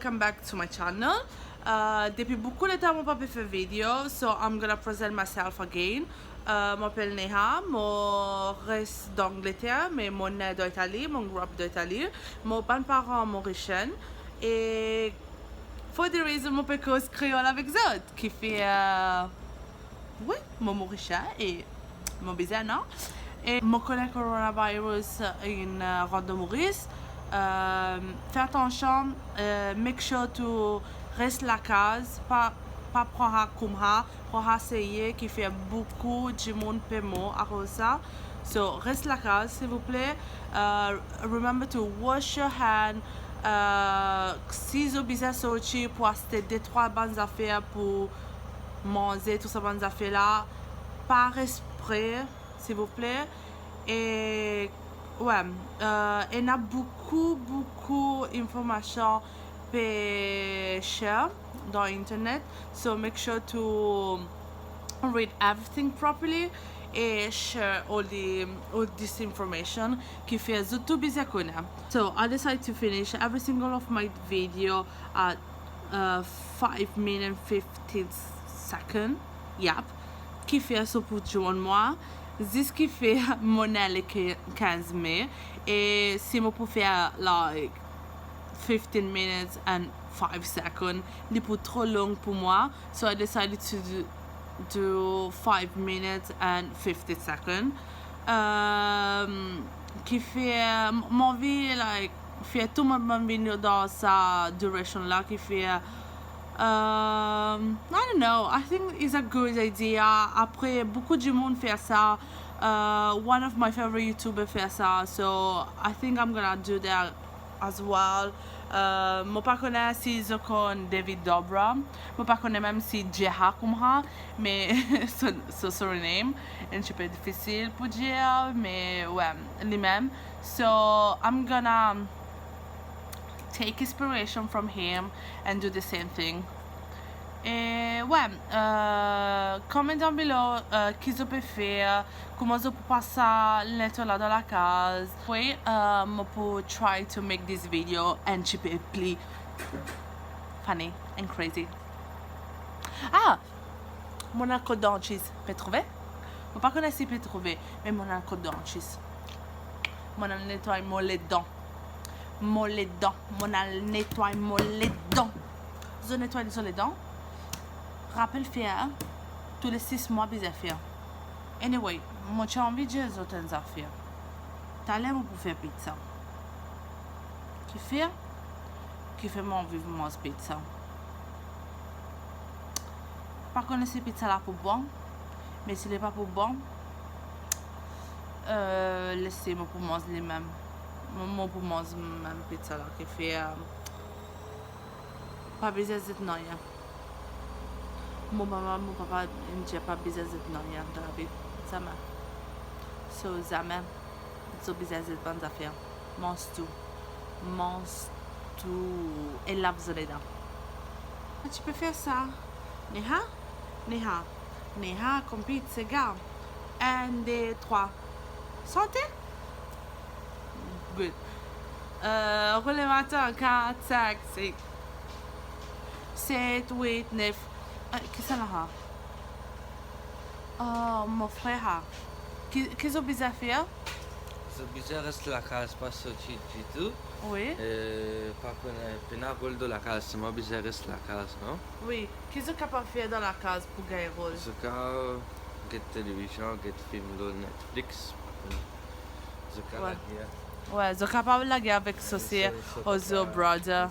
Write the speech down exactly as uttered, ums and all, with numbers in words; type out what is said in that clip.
Welcome back to my channel. Uh, depi boukou letan mo pa pe fer video, so I'm gonna present myself again. Uh, mo apel Neha, mo res dan Angleter, me mo ne dan Itali, mo grow up dan Itali. Mo bann paran Morisien, e for the reason mo pe koz kreol avek zot, ki fer, uh, wi, mo Morisien e mo bizin, non? E mo kone coronavirus inn, uh, rant dan Moris. Um, fer atansion, uh, make sure to res lakaz, pa, pa pran sa koumsa, pran sa serye, ki fer boukou dimoun pe mor akoz sa. So, res lakaz, silvouple. Uh, remember to wash your hand. Uh, si zot bizin sorti pou aste de trwa bann zafer pou manze, tou sa bann zafer la, pa res pre, silvouple. E, wi, uh, ena boukou, boukou informasion pe share dan internet. So make sure to read everything properly e share all the, all this information ki fer zot tou bizin kone. So I decided to finish every single of my video at, uh, five minutes fifteen second. Yep. Ki fer so pou join mwa, zis ki fer mo ena le ke-, kinz me, e si mo pou fer, like, fifteen minutes and five second, li pou tro long pou mwa. So I decided to do, do five minutes and fifty second. Um, ki fer, mo anvi, like, fer tou mo bann video dan sa direction la, ki fer, um, I don't know, I think it's a good idea. Apre, boukou dimoun fer sa. Uh, one of my favorite YouTuber fer sa, so I think I'm gonna do that as well. Uh, mo pa kone si zot konn David Dobrik, mo pa kone mem si dir sa koumsa, me so, so surname, enn tipe difisil pou dir, me wi, limem. So, I'm gonna take inspiration from him and do the same thing. E, wi, uh, comment down below, uh, ki zot pe fer, kouma zot pou pas sa linto la dan lakaz. Wi, uh, mo pou try to make this video enn tipe pli funny and crazy. Ah! Mo ena kot dantis, pe trouve? Mo pa kone si pe trouve, me mo ena kot dantis. Mo ena netway mo ledan. Mo ledan. Mo ena netway mo ledan. Zot netway zot ledan. Rapel fer, tou le sis mwa bizin fer. Anyway, mo ti anvi dir zot enn zafer. Taler mo pou fer pizza. Ki fer? Ki fer mo anvi manz pizza. Pa kone si pizza la pou bon, me si li pa pou bon, euh, lese mo pou manz limem. Mo, mo pou manz mem pizza la, ki fer, euh, pa bizin zet nanye. Mo mama, mo papa inn dir pa bizin zet nanye dan lavi. Zame. So, zame zot bizin zet bann zafer. Manz tou. Manz tou. E lav zot ledan. Ti pe fer sa. Neha, Neha, Neha, konpit, sega. Enn, de, trwa. Sante. Good. Euh, roule matin, kat, sink, sis, set, wit, nef. Euh, kisannla sa? Oh, mo frer sa. Ki, ki zot bizin fer? Zot bizin res lakaz, pa sorti ditou. Wi. Euh, pa kone, pena rol dan lakaz, selman bizin res lakaz, non? Wi. Ki zot kapav fer dan lakaz pou gagn rol? Zot kapav get televizion, get fim lor Netflix. Zot kapav lage. Wi, zot kapav lage avek so ser, so, so, o so brother.